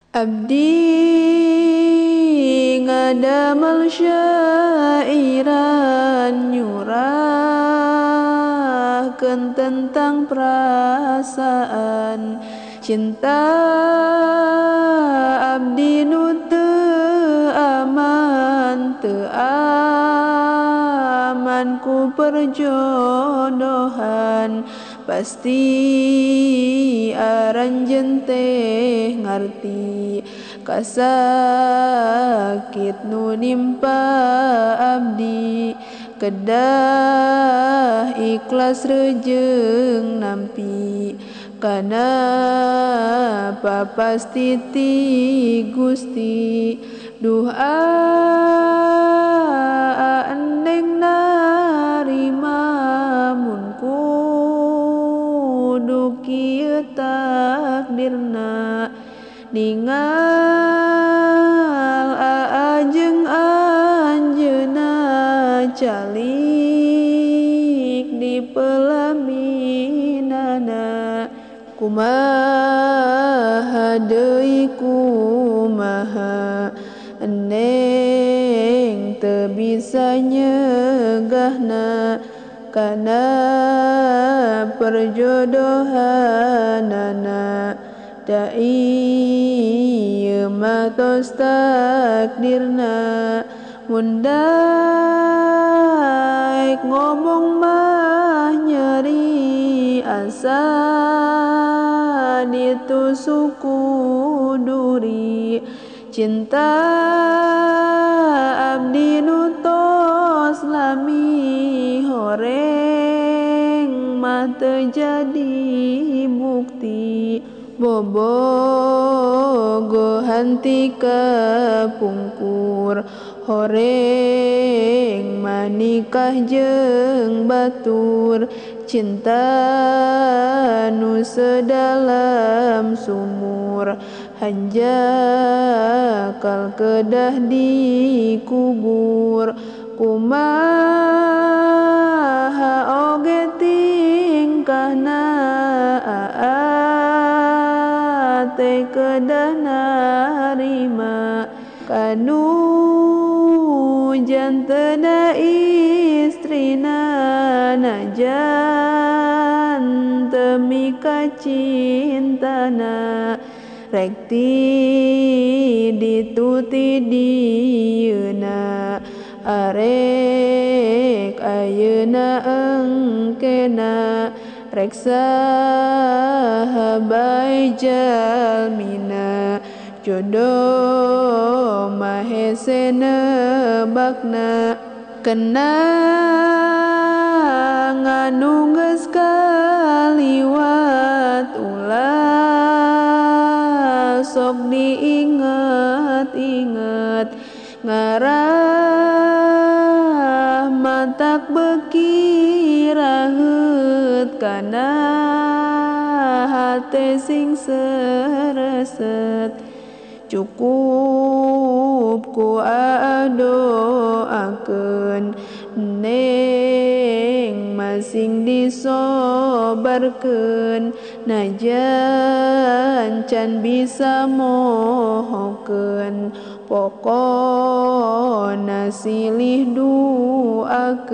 Abdi ngadamel syairan nyurahkeun tentang perasaan cinta abdi nu teu aman teu aman ku perjodohan pasti aranjeun teh ngarti kasakit nu nimpa abdi kedah ikhlas rejeung nampi kana pasti ti Gusti duh neng narima mun kudu kieu takdirna ningal aa jeung anjeunna calik di pelaminana kumaha deui kumaha neng teu bisa nyegahna kana perjodohanana da ieu mah tos takdirna mun daek ngomong mah nyeri asa ditusuk ku duri cinta abdi nu tos lami horeng mah teu jadi bukti bobogohan ti kapungkur horeng manikah jeung batur cinta nu sedalam sumur hanjakal kedah dikubur kumaha oge tingkahna teh kedah narima kanu jantena istrina najan teu mikacintana rek ti ditu ti dieuna arek ayeuna engkena rek saha bae jalmina jodoh mah hese nebakna kenangan nu geus kaliwat ulah sok diinget-inget ngarah matak beuki raheut kana hate sing sereset cukup ku doakeun neng masing disobarkeun najan can bisa mohokeun pokona silih duakeun.